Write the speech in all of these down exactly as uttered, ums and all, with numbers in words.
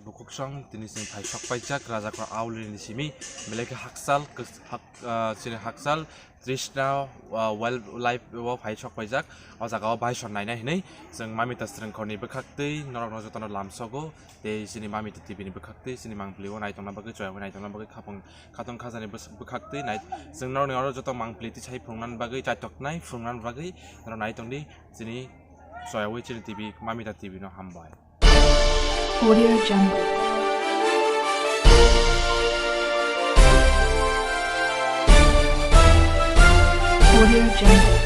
Bukhuk song tini chwng phai sok paijak Rajakra Auli ni simi, belai khe hakchal kwch-, hak-, ah, chini hakchal Trishna, ah, Wildlife o phai sok paijak. O jaga o baisor nainai hinwi chwng Mamita Srwngkhor ni bwkhak twi norok no jotono lamsogo, tei chini Mamita T V ni bwkhak twi chini mangpili o naitongna bagwi, choyagwi naitongna bagwi khapang khatong khajani bws-, bwkhak twi nai-, chwng norok ni oro joto mangpili twi sai phunuknani bagwi, chaitoknai phunuknani bagwi norok naitongdi chini choyagwi chini T V, Mamita T V no hambai. Audio Jungle. Audio Jungle.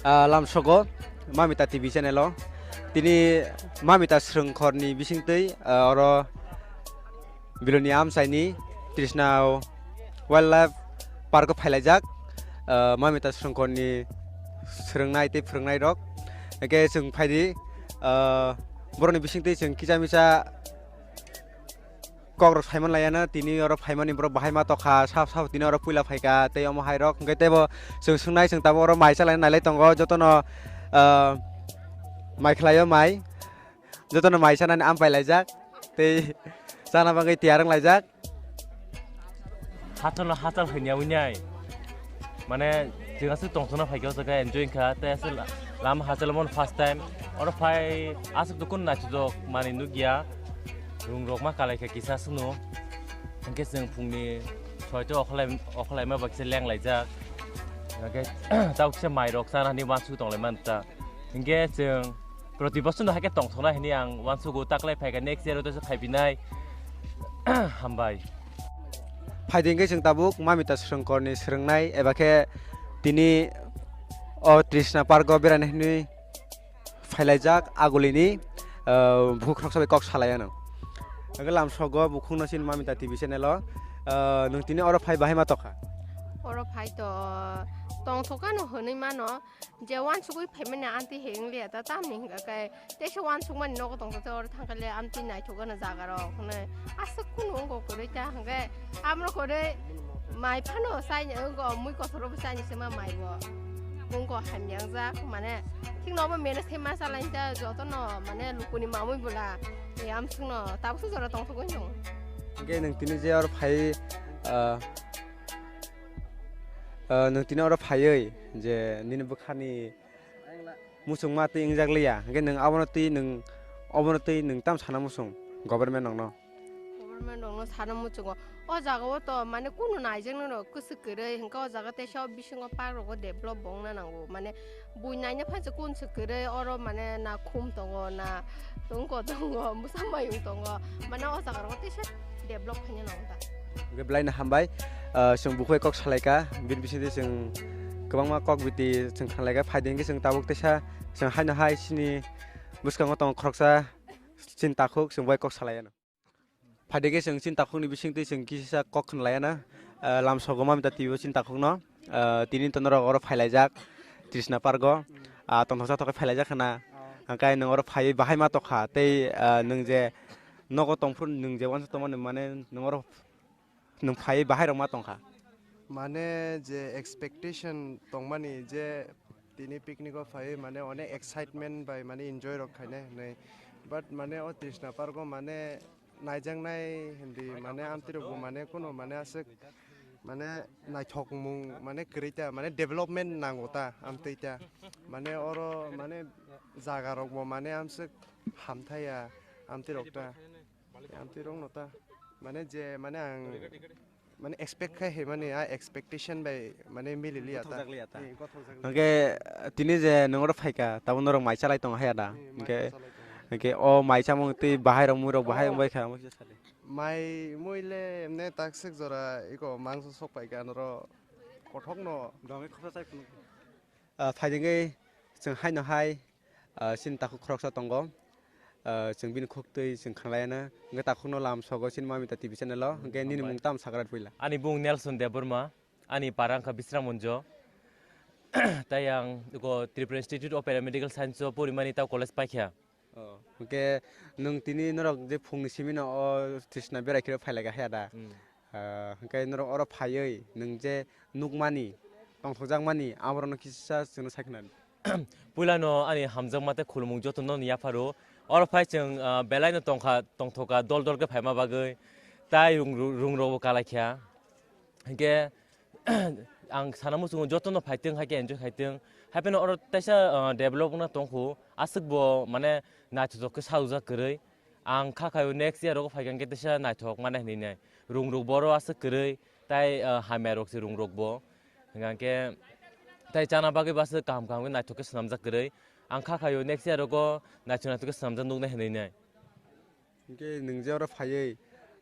Ah, lamsogo Mamita T V channel o tini Mamita Srwngkhor ni bisingtwi, ah, oro Biloni amchaini Trishna Wildlife Park o phailaijak, ah, Mamita Srwngkhor ni swrwngnai tei phwrwngnai rok. Hwnkhe chwng phaidi, ah, borokni bisingtwi chwng kisa misa kok rok saiman laiyana, tini oro phaimani borok bahai ma tokha, sab sab tini oro puila phaika tei omo hai rok hwnkhe teibo chwng swngnai, chwng tabuk oro mai chalaina nailai tongo jotono, ah, mai khlaio mai. Jotono mai chanani ampai laijak tei chana bagwi tiyar wng laijak. Hachalo hachal hwnya wngnai. Mane, chwng aswk tongthokna phaikha o jaga enjoy wngkha, tei aswk la-, lama hachalo mano first time. Oro phai aswk dukun naithokjak manwi nukya. Rung rok ma kalaikha kisa aswkno. Hwnkhe chwng phungni soito okholai, okholaima bai kisa lenglaijak. Hwnkhe tabuk kisa mairok chanani uansuk tonglaimani ta. Hwnkhe chwng proti bochorno hai khe tongthoknai hwnwi ang uansugo, taklai phaikha next year o teisa phaiphinai. Hambai. Phaidi hwnkhe chwng tabuk Mamita Srwngkhorni swrwngnai eba khe tini o Trishna Park o beraina hwnwi phailaijak agulini, ah, bukhuk khoroksa bai kok salai anw. Hwnkhe lamsogo bukhukno chini Mamita T V channel o, ah, nwng tini oro phai bahai ma tokha? Oro phai to tongthokano hwnwi mano. Je uansugwi phaimani amtwi he wngliya ta, tamni hwnkha khe teisa uansukmani nogo tongthote, oro thangkhe le amtwi naithok gana jaga rok hwnwi aswk kunu wngkha kwrwi ta, hwnkhe amrok kwrwi mai phano chaini wngkha, mui kothoro bo chaini se ma mai bo wngkha hamya wngjak, mane thikno obo manage khe ma chalai ta, jotono mane lukuni mamui bwla amsukno tabukhe jora tongthogwi tongo. Hwnkhe nwng tini je oro phai, ah, ah, nwng tini oro phaiwi je nini bwkhani muchungma twi wngjak liya, hwnkhe nwng abono twi nwng, obono twi nwng tam sana muchung government rokno? Government rokno sana muchungo, o jaga o to mane kunu naijaknai rok kwchwk kwrwi, hwnkhe o jaga teisa o bisingo park rogo develop bo wngna nango, mane bui naina phansa kunu se kwrwi, oro mane na khum tongo, na tungko tongo, bwsa mayung tongo, mane o jaga rogo teisa develop khaina nango ta. Hwnkhe belai no hambai, ah, chwng bukhuk bai kok salaikha, bini bisingtwi chwng kwbangma kok biti chwng khnalaikha, phaidi hwnkhe chwng tabuk teisa chwng haino hai chini bwskango tongo khoroksa chini takhuk, chwng bai kok salaiano. Phaidi khe chwng chini takhukni bisingtwi chwng kisa kok khnalaiyana, ah, lamsogo Mamita T V o chini takhukno, ah, tini to norok oro phailaijak Trishna Park o, ah, tongthok chathok khe phailaijak khna, hwnkhe nwng oro phaiwi bahai ma tokha tei, ah, nwng je nogo tongphuru nwng je uansa tongmani mane nwng oro nwng phaiwi bahai rok ma tongkha? Mane je expectation tongmani je tini picnic o phaiwi mane onek excitement bai mane enjoy rok khainai hinwi, but mane o Trishna Park o mane naijaknai hindi mane amtwi rok bo mane kunu mane aswk mane naithokmung mane kwrwi ta, mane development nango ta amtwi ta, mane oro mane jaga rok bo mane amswk hamthaya amtwi rok ta. Amtwi rok no ta mane je mane ang mane expect khai hai mani a expectation bai mane mili liya ta. Gothokjak liya ta. Eh, gothokjak liya. Hwnkhe tini je nwng oro phaikha tabuk norok mai chalai tongo haya da? Eh, mai hwnkhe chalai tongo. Hwnkhe o mai chamung twi bahai rok mui rok bahai wngbai kha, omo kisa sadi. Mai mui le emne taksik jora iko mangso sok paikha noro kothok no. Dongwi khorsa chai phunuk. Ah, phaidi hwnkhe Chwng haino hai, ah, chini takhuk khoroksa tongo. Ah, chwng bini khuk twi chwng khnalaiano. Hwnkhe takhukno lam sogo chini Mamita T V channel o. Hwnkhe nini mung tamo sakra puila? Ani bung Nelson Debbarma, ani para wngkha Bisram Monjo. Tai ang eko Tripura Institute of Paramedical Science o porimani tao college paikha. Oh, hwnkhe nwng tini norok je phungni simi no o Trishna berai khiro phailaika haya da? Hmm. Ah, hwnkhe norok oro phaiwi nwng je nukmani, tongthokjakmani, aborokno kisa chwngno sai khna di. Puilano ani hamjakma tei khulumung jotono yapharo. Oro phai chwng, ah, belaino tongkha, tongthoka dol dol khe phaima bagwi. Tai rung, rung, rungrokbo kalaikha. Hwnkhe ang sana muchungo jotono phaitwng, hai khe enjoy khaitwng. Hai phano oro teisa, ah, develop wngna tongkhu. Aswkbo mane naithothok khe sajak kwrwi. Ang kha khaio next year rogo phaikha hwnkhe teisa naithok mane hinwi nai. Rungrok boro aswk kwrwi, tai, ah, hamya rok se rungrok bo. Hwnkhe tai chana bagwi bo aswk kaham kaham khe naithok khe swnamjak kwrwi. Ang kha khaio next year rogo naithok naithok khe swnamjak nuknai hinwi nai. Hwnkhe nwng je oro phaiwi,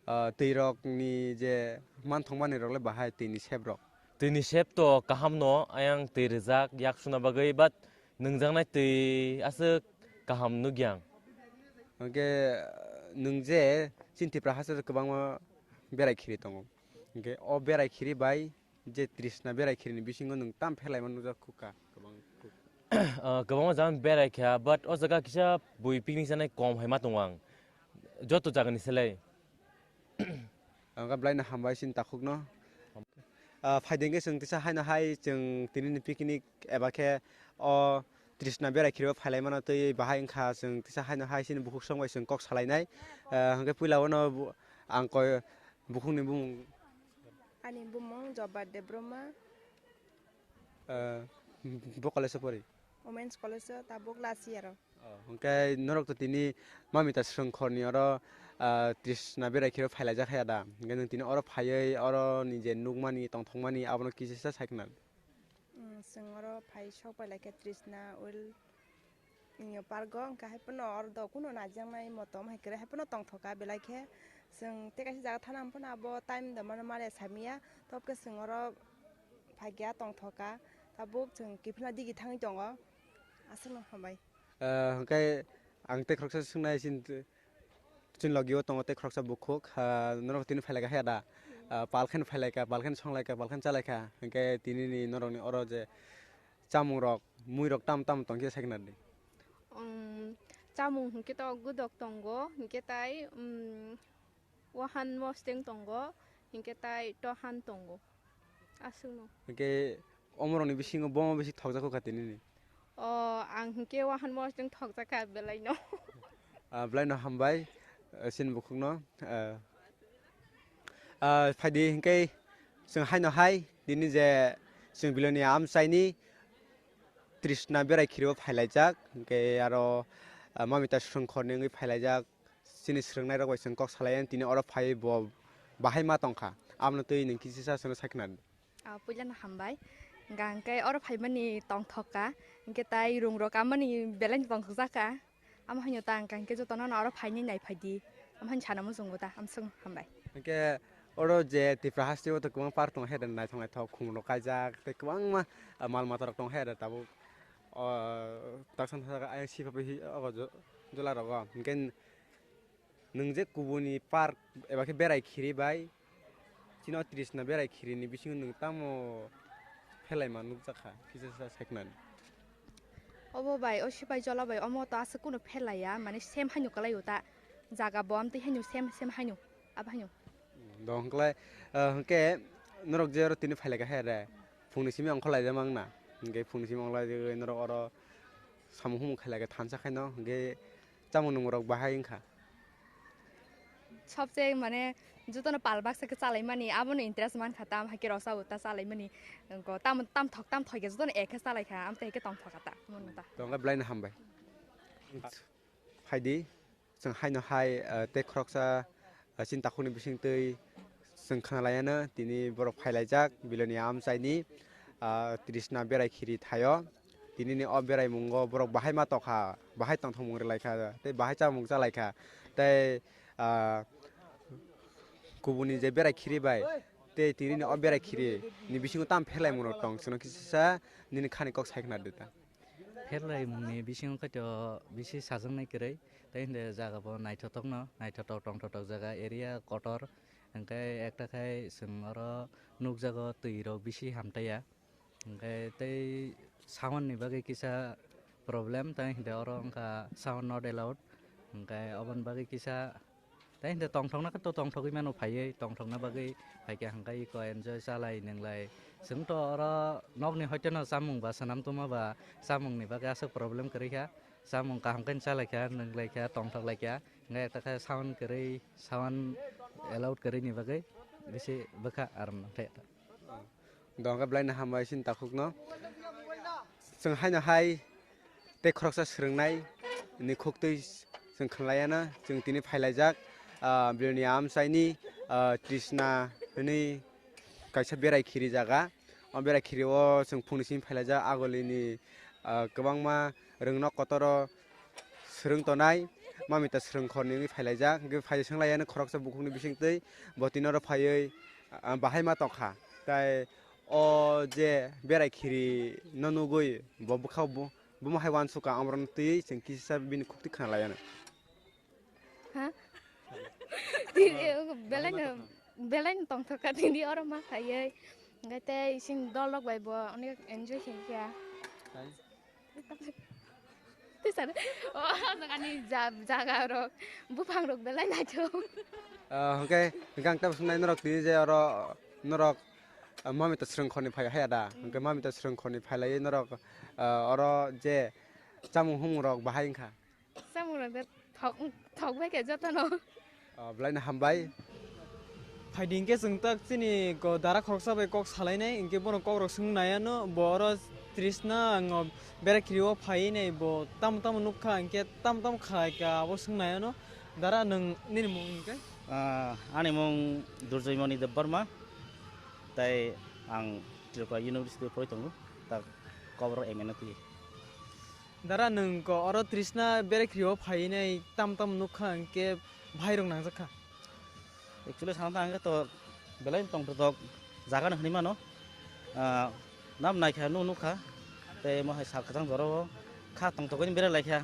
ah, twi rokni je manthok manwi rok le bahai, twi ni sep rok? Twi ni sep to kaham no, ayang twi rijak yak suna bagwi, but nwngjaknai twi aswk kaham nukya ang. Hwnkhe, ah, nwng je chini Tripura haste o kwbangma berai khiri tongo. Hwnkhe o berai khiri bai je Trishna berai khirini bisingo nwng tam phelaima nukjak kha kwbang kuk? Ah, kwbangma jaga berai kha, but o jaga kisa bui picnic chanai kom hai ma tongo ang. Joto jagani selai. Ang khe belai no hambai chini takhukno. Ah, phaidi hwnkhe chwng teisa haino hai chwng tinini picnic eba khe o Trishna berai khiribo phailaimano twi bahai wngkha chwng teisa haino hai chini bukhuk song bai chwng kok salainai. Ah, hwnkhe puila bono bu-, ang koi bukhukni bumung. Ani bumung Jobbar Debbarma. Ah, bo college o pori? Women's College o tabuk last year o. Oh, hwnkhe norok to tini Mamita Songkhorni oro, ah, Trishna berai khiro phailaijak haya da? Hwnkhe nwng tini oro phaiwi oro ni je nukmani, tongthokmani abono kisa sai khna? Mm, chwng oro phai sok pai laikha Trishna Well Park o, hwnkhe hai phano oro do kuno naijaknai motom hai kwrwi hai phano tongthokha belai khe. Chwng tei kaisa jaga thana phano abo time da mano mare samya, tobokhe chwng oro phaikha tongthokha, tabuk chwng kiphilna digi thangwi tongo. Aswkno hambai. Ah, hwnkhe ang tei khoroksa swngnai chini, chini logi o tongo tei khoroksa bukhuk, ah, norok tini phailaika haya da? Ah, pal kheno phailaika, pal kheno songlaika, pal kheno chalaika, hwnkhe tinini norokni oro je chamungrok, muirok tamo tamo tongkhe sai khna di. Um, chamung hwnkhe to godok tongo, hwnkhe tai, um, wahan mosteng tongo, hwnkhe tai tohan tongo. Aswkno. Hwnkhe omorokni bisingo bomo bisi thokjak kha tinini? O, ang hwnkhe wahan mosteng thokjak kha belaino. Ah, belaino hambai, ah, chini bukhukno, ah, ah, phaidi hwnkhe chwng haino hai tini je chwng Bilonia amchaini Trishna berai khiribo phailaijak, hwnkhe aro, ah, Mamita Songkhorni wngwi phailaijak. Chini swrwngnairok bai chwng kok salai, tini oro phaiwi bo bahai ma tongkha, abono twi nwng kisa chwngno sai khna di. Ah, puilano hambai. Hwnkhe oro phaimani tongthok kha, hwnkhe tai rungrok amani belaino tongthokjak kha. Amo haino ta hwnkha hwnkhe jotono oro phainai nai phaidi. Amo haino sana muchungo ta, amswk hambai. Hwnkhe oro je Tripura haste o to kwbang park tong hai da, naithok naithok khumrok kaijak tei kwbangma, ah, mal matarok tong hai da tabuk. O, taksa thangsa ayang sipha bai ogo jo-, jola rogo. Hwnkhe nwng je kubuni park eba khe berai khiri bai, chini o Trishna berai khirini bisingo nwng tamo phelaima nukjakha, kisa sa sai khna di. Obo bai, o sipai jola bai, omo to aswk kunu phelaiya, mane sem haino kwlaio ta, jaga bo amtwi haino sem, sem haino, abo haino. Do hwnkhe, ah, hwnkhe norok je oro tini phailaika hai re, phungni simi ongkhorlaijak mang na, hwnkhe phungni simi ongkhorlaijagwi norok oro samung humung khailaka thansa khaino, hwnkhe chamung nungmung rok bahai wngkha. Sobse mane jotono pal baksa khe chalaimani abono interest mankha, tam hai khe rwchapwi ta chalaimani, tam, tam thok, tam thok khe jotono ek khe chalaikha, amtwi hai khe tongthokha ta, omo no ta. Tongkha, belaino hambai. Phaidi. Chwng haino hai, ah, tei khoroksa, ah, chini takhukni bisingtwi chwng khwnalaiano tini borok phailaijak Bilonia amchaini, ah, Trishna berai khiri thaio. Tinini o beraimungo borok bahai ma tokha, bahai tongthokmung rwlaikha, tei bahai chamung chalaikha, tei, ah, kubuni je berai khiri bai tei tinini o berai khiri ni bisingo tam phelaimungrok tong, chwngno kisa nini khani kok sai khna di ta. Kherlaimungni bisingo khaito bisi sajaknai kwrwi, tei hwnkhe jaga bo naithotokno, naithotok tongthotok jaga, area kotor, hwnkhe ekta khai chwng oro nukjago twi rok bisi hamtaiya, hwnkhe tei sound ni bagwi kisa problem, tei hwnkhe oro wngkha sound not allowed, hwnkhe oboni bagwi kisa. Tei hwnkhe tongthokna khe to tongthogwi mano phaiwi, tongthokna bagwi phaikha hwnkhe eko enjoy chalai nwnglai. Chwng to oro nokni hoiteno chamung ba swnam tongma ba chamungni bagwi aswk problem kwrwi kha. Chamung kaham khe chalaikha, nwnglaikha, tongthoklaikha. Hwnkhe ekta khe sound kwrwi, sound allowed kwrwini bagwi bisi bwkha aram nangkhe. Dohon khe belai no hambai chini takhukno. Chwng haino hai tei khoroksa swrwngnai ni khuktwi chwng khwnlaiya no. Chwng tini phailaijak, ah, Biloni Amchaini, ah, Trishna hwnwi kaisa berai khiri jaga. O berai khiri o chwng phungni simi phailaijak, agolini, ah, kwbangma rwngno kotoro swrwng tonai, mamita swrwngkhorni wngwi phailaijak, hwnkhe phai swnglaiyano khoroksa bukhukni bisingtwi bo tini oro phaiwi, ah, bahai ma tongkha. Tai o je berai khiri no nugwi bo bwkha bo, bomo hai uansukha, amorokno twiwi chwng kisa bini khuktwi khwnalaiyano. Ha? Tini belai no, belai no tongthokha tini oro ma phaiwi. Hwnkhe tei ising dol rok bai bo onek enjoy khaikha. Tei sar, o, ani ja-, jaga rok, buphang rok belai naithok. Ah, hwnkhe, hwnkhe ang tamo swngnaino norok tini je oro norok, ah, mamita swrwngkhorni phai haya da? Hwnkhe mamita swrwngkhorni phailaiwi norok, ah, oro je chamung humung rok bahai wngkha? Chamung rok de thok, thok bai khe jotono. Ah, belai no hambai. Phaidi hwnkhe chwng tak chini ko dara khoroksa bai kok salainai, hwnkhe bono kok rok swng nai ano, bo oro Trishna ang o berai khiri o phai nai, bo tamo tamo nukha, hwnkhe tamo tamo khlai kha abo swng nai ano. Dara nwng nini mung hwnkhe? Ah, ani mung Durjoymoni Debbarma, tai ang Tripura University o phoi tongo, tak Kokborok M A no twi. Dara, nwng ko oro Trishna berai khiri o phai nai tam tam nukha, hwnkhe bahai rok nangjak kha. Actually, sana thang khe to belai tongthok jaga no hwnwi mano. Ah, nam naikha nuk nukha, tei mo hai sal kwchang jora o kha tongthok bai berai laikha,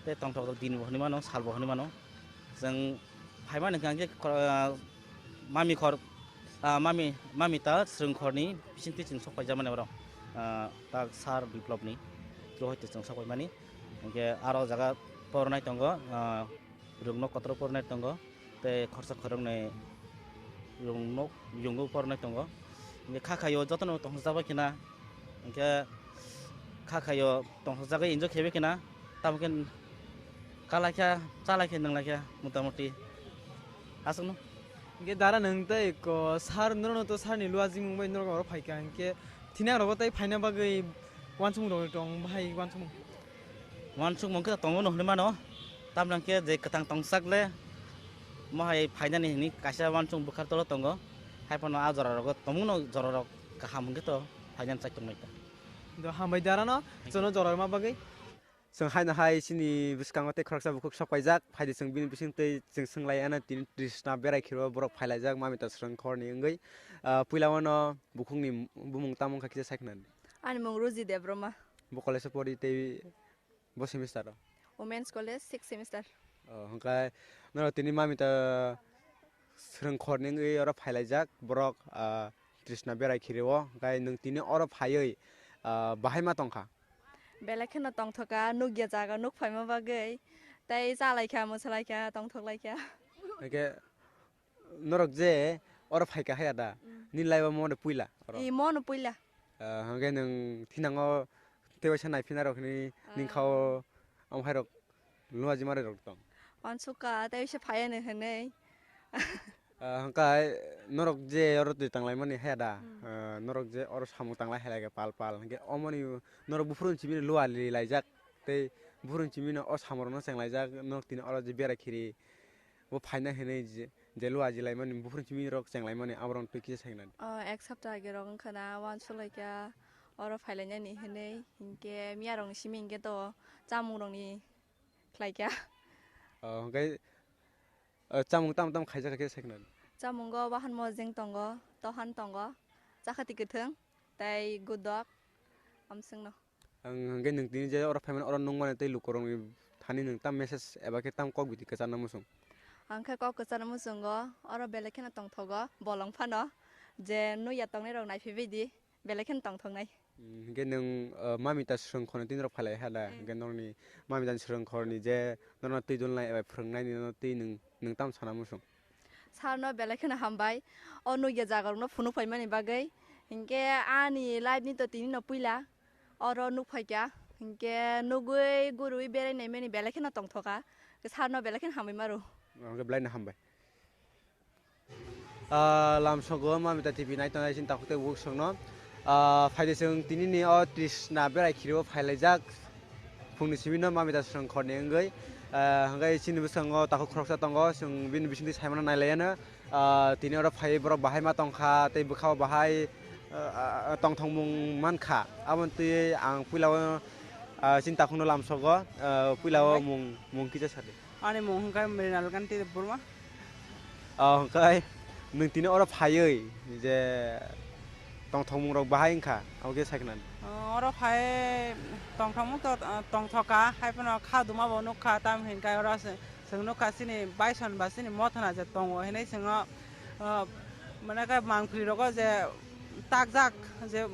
tei tongthok din bo hwnwi mano, sal bo hwnwi mano. Chwng phaimani hwnkhe, ah, mami khor, ah, mami, mami ta swrwngkhorni bisingtwi chwng sok paijakmani oro, ah, ta sir Biplobni through hoite chwng sok paimani. Hwnkhe aro jaga pornai tongo, ah, rwngno kotor pornai tongo, tei khorsa khoroknwi rwngno yungwi pornai tongo. Hwnkhe kha khaio jotono tongthokjak bai khna, hwnkhe kha khaio tongthokjagwi enjoy khaibai khna, tamo khe kalaikha, chalaikha, nwnglaikha, motamoti. Aswkno. Hwnkhe dara nwng tei ko sir, norokno to sir ni luajimung bai norok oro phaikha, hwnkhe thina rokbo tei phaina bagwi uansukmung rok tong bahai uansukmung. Uansukmung khe tongo no hwnwi mano, tamni hwnkhe je kwthang tongsak le mohai phainani hwnwi kaisa uansukmung bwkhak tolo tongo, hai phano a jora rogo tongmungno jora rok kaham hwnkhe to phainani chai tongnai ta. Do hambai dara no, thank you, jono jora rwma bagwi. Chwng haino hai chini bwskango tei khoroksa bukhuk sok paijak, phaidi chwng bini bising tei chwng swng lai anw tini Trishna berai khiro borok phai laijak mamita swrwngkhorni wngwi. Ah, puila o no bukhukni bumung tamo wngkha kisa sai khna di. Ani mung Ruji Debbarma. Bo college o pori tei bo semester o? Women's College, sixth semester. Oh, hwnkhe norok tini mamita swrwngkhorni wngwi oro phai laijak borok, ah, Trishna berai khiri o, hwnkhe nwng tini oro phaiwi, ah, bahai ma tongkha? Belai kheno tongthokha, nukya jaga nuk phaima bagwi, tei chalaikha, mwsalaikha, tongthoklaikha. Hwnkhe norok je oro phaikha haya da? Mm. Nini life o mo de puila oro? Ee, mo no puila. Ah, hwnkhe nwng thinango tei waisa naiphinarok hinwi, ah, nini kha o, omo hai rok luajimarok tong? Wansukha, tei waisa phaiya ni hinwi. Ah, hwnkhe norok je oro twi tanglaimani haya da? Hmm. Ah, norok je oro samung tanglai hai lai khe pal pal, hwnkhe omoni norok buphuru ni simi lua li laijak, tei buphuru ni simi no o samung rok no cheng laijak, norok tini oro je berai khiri bo phaina hinwi je, je lua ji laimani, buphuru ni simi rok cheng laimani, aborok twi kisa sai khna di. O, ek sapta age rok wngkha na, wansuk lai kha oro phai lainani hinwi, hinkhe miya rok ni simi hinkhe to chamung rok ni khlai kha. O, hwnkhe, o, chamung tamo tamo khaijak khe sai khna di? Chamungo bahan mojeng tongo, tohan tongo, chakhati kwthwng, tei gudok, amswkno. Ang hwnkhe nwng tini je oro phaimani oro nukmani tei lukurokni thani nwng tam message eba khe tam kok biti kwcharna muchung? Ang khe kok kwcharna muchungo, oro belai kheno tongthogo bolong phano, je nukya tongnairok naiphibaidi belai kheno tongthoknai. Hmm, hwnkhe nwng, uh, mamita swrwngkhorni tini rok phailai ha da? Hmm. Hwnkhe nokni mamita swrwngkhorni je nono twi dulnai eba phwrwngnaini no twi nwng, nwng tam sana muchung? Sir no belai kheno hambai. O nukya jaga rokno phunuk phaimani bagwi. Hinkhe ani life ni to tini no puila. Oro nuk phaikha. Hinkhe nugwi gurui berai naimani belai kheno tongthoka. Sir no belai kheno hambai maro. Hwnkhe belai no hambai. Ah, lamsogo Mamita T V naitongnai chini takhuk tei bukhuk songno. Ah, phaidi chwng tinini o Trishna berai khiribo phailaijak. Phungni simi no Mamita Swrwngkhorni wngwi, ah, hwnkhe chini bwskango takhuk khoroksa tongo, chwng bini bisingtwi saimano nailaiano. Ah, tini oro phaiwi borok bahai ma tongkha, tei bwkhao bahai, ah, ah, tongthokmung mankha. Aboni twi ang puilao, ah, chini takhukno lamsogo, ah, puilao mung, mung kisa sadi. Ani mung hwnkhe Mrinal Kanti Debbarma. Ah, hwnkhe nwng tini oro phaiwi je tongthokmungrok bahai wngkha, abo khe sai khna di. Ah, oro phai tongthokmung to, ah, tongthoka, hai phano kha duma bo nukha, tam hinkhe oro se, chwng nukha chini baison ba chini mothana je tongo hinwi chwngno, ah, mane khe mangpili rogo je takjak je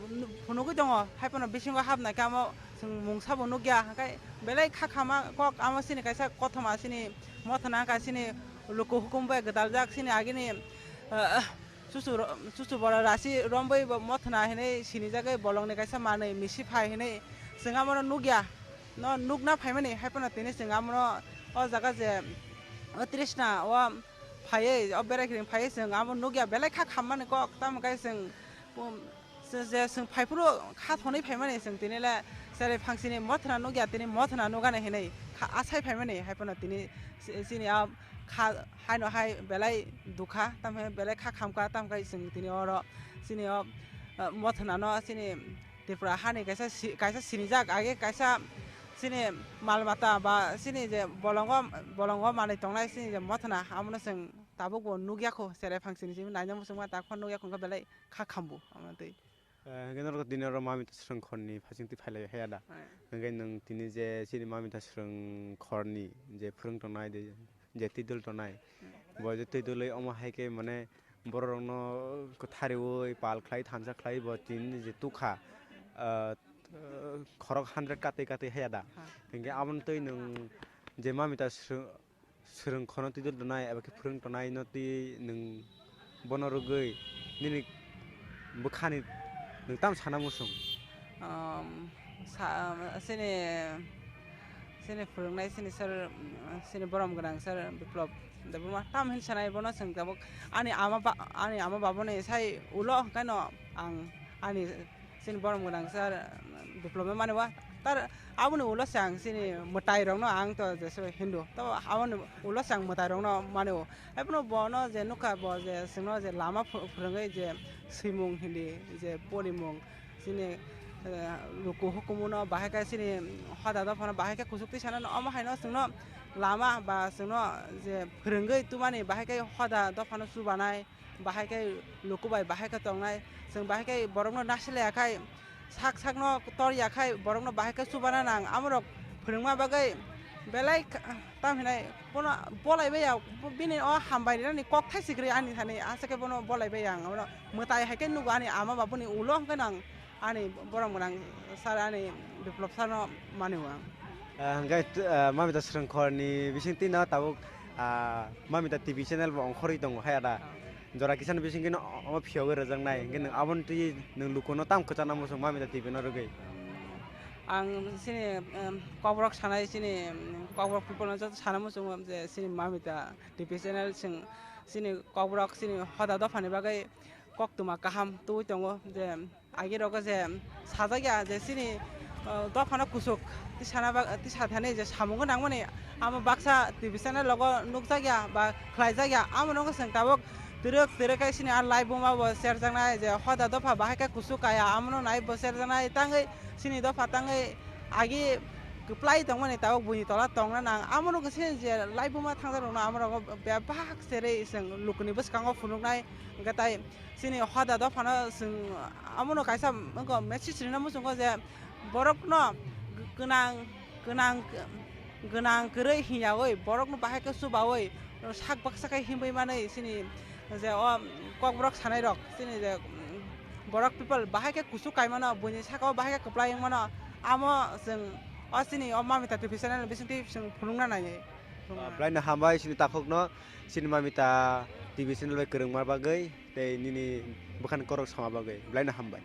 phunugwi tongo, hai phano bisingo hapnai khe amo chwng mungsa bo nukya, hwnkhe belai kha khama kok amo chini kaisa kothoma chini mothana wngkha chini luku hukum bai gwdaljak chini agini, ah, chuchu ro-, chuchu bora rasi romwi bo mothana hinwi sinijagwi bolongni kaisa manwi misi phai hinwi chwng amono nukya, no nukna phaimani hai phano tini chwng amono o jaga je o Trishna o phaiwi o berai khring phaiwi chwng amo nukya belai kha khammani kok tamo khe chwng, um, se je chwng phaiphuru kha thonwi phaimani chwng tini le cherai phangsini mothana nukya tini mothana nukani hinwi kha asai phaimani hai phano tini si-, chini a kha haino hai belai dukha tamo khe belai kha khamkha tamo khe chwng tini oro chini o, uh, mothana no chini Tripura hani kaisa si-, kaisa sinijak age kaisa chini mal mata ba chini je bolongo, bolongo manwi tongnai chini je mothana amono chwng tabuk bo nukya kho cherai phangsini simi naina muchungma tak phano nukya kho wngkha belai kha khambu amo twi. Eh, hwnkhe norok tini oro Mamita Swrwngkhorni phasingtwi phailai haya da? Eh. Hwnkhe nwng tini je chini Mamita Swrwngkhorni je phwrwng tongnai de, je twi dul tongnai, hmm, bo je twi dulwi omo hai khe mane bororokno kwthariwi pal khlai thansa khlai bo tini je tukha, ah, khorok hundred katwi katwi haya da? Ha. Hinkhe aboni twi nwng je Mamita Swrwng-, Swrwngkhorno twi dul tongnai eba khe phwrwng tongnai no twi nwng bono rwgwi nini bwkhani nwng tamo sana muchung? Um, sa-, chini, chini phwrwngnai chini sir, chini borom gwnang sir Biplop Debbarma tam hin sanai bono chwng tabuk ani ama ba-, ani ama baboni sai ulo hwnkhe no ang ani chini borom gwnang sir Biplop no mani wa tar aboni ulo se ang chini mwtai rokno ang to jesu Hindu to aboni ulo se ang mwtai rokno mani o. Haiphano bono je nukha bo je chwngno je lama phu-, phwrwngwi je swimung hindi je porimung chini, eh, luku hukumuno bahai khe chini hoda dophano bahai khe kuchuk twi sanano omo haino chwngno lama ba chwngno je phwrwngwi twmani bahai khe hoda dophano chubanai bahai khe luku bai bahai khe tongnai chwng bahai khe borokno nasilaiya khai sak sakno tor ya khai borokno bahai khe chubana nang amorok phwrwngma bagwi belai kha-, tam hinai bono bolai baiya bini o hambai rinani kok thaisi kwrwi ani thani aswk khe bono bolai baiya ang abono mwtai hai khe nugo ani ama babuni ulo hwnkhe nang ani borom gwnang sir ani Biplop sir no mani o ang. Ah, hwnkhe, ah, Mamita Swrwngkhorni bisingtwi no tabuk, ah, Mamita T V channel bo ongkhorwi tongo hai ada. Ah. Jora kisa ni bisingtwi no omo phiyogwi rwjaknai, hwnkhe nwng aboni twi nwng lukuno tamo kwchana muchung Mamita T V no rwgwi? Ang chini, em, Kokborok sanai chini, em, Kokborok people no joto sana muchungo je chini Mamita T V channel chwng chini Kokborok chini hoda dophani bagwi koktwma kaham tubui tongo je, agi rogo je sajak ya je chini, uh, dophano kuchuk tisana ba-, tisa thani je samungo nangmani amo baksa T V channel logo nukjak ya ba khlaijak ya, amo nogo chwng tabuk twrwk twrwk khe chini a live buma bo serjaknai je hoda dopha bahai khe kuchuk kaya amono nai bo serjaknai tangwi chini dopha tangwi agi kwplai tongmani tabuk buini tola tongna nang amo nogo chini je live buma thangjak rokno amo rogo bebak serwi chwng lukuni bwskango phunuknai hwnkhe tai chini hoda dophano chwng amono kaisa wngkha message rwna muchungo je Borokno gwnang gwnang gwnang kwrwi hwnyawi borokno bahai khe chubawi sak baksa khe himwi manwi chini je o Kokborok sanairok chini je borok people bahai khe kuchuk kaimano buini sakao bahai khe kwplai wngmano amo chwng o chini o Mamita T V channel bisingtwi chwng phunukna nai. Bwlaino hambai chini takhukno chini Mamita T V channel bai kwrwngma bagwi tei nini bwkhani korok sama bagwi bwlaino hambai.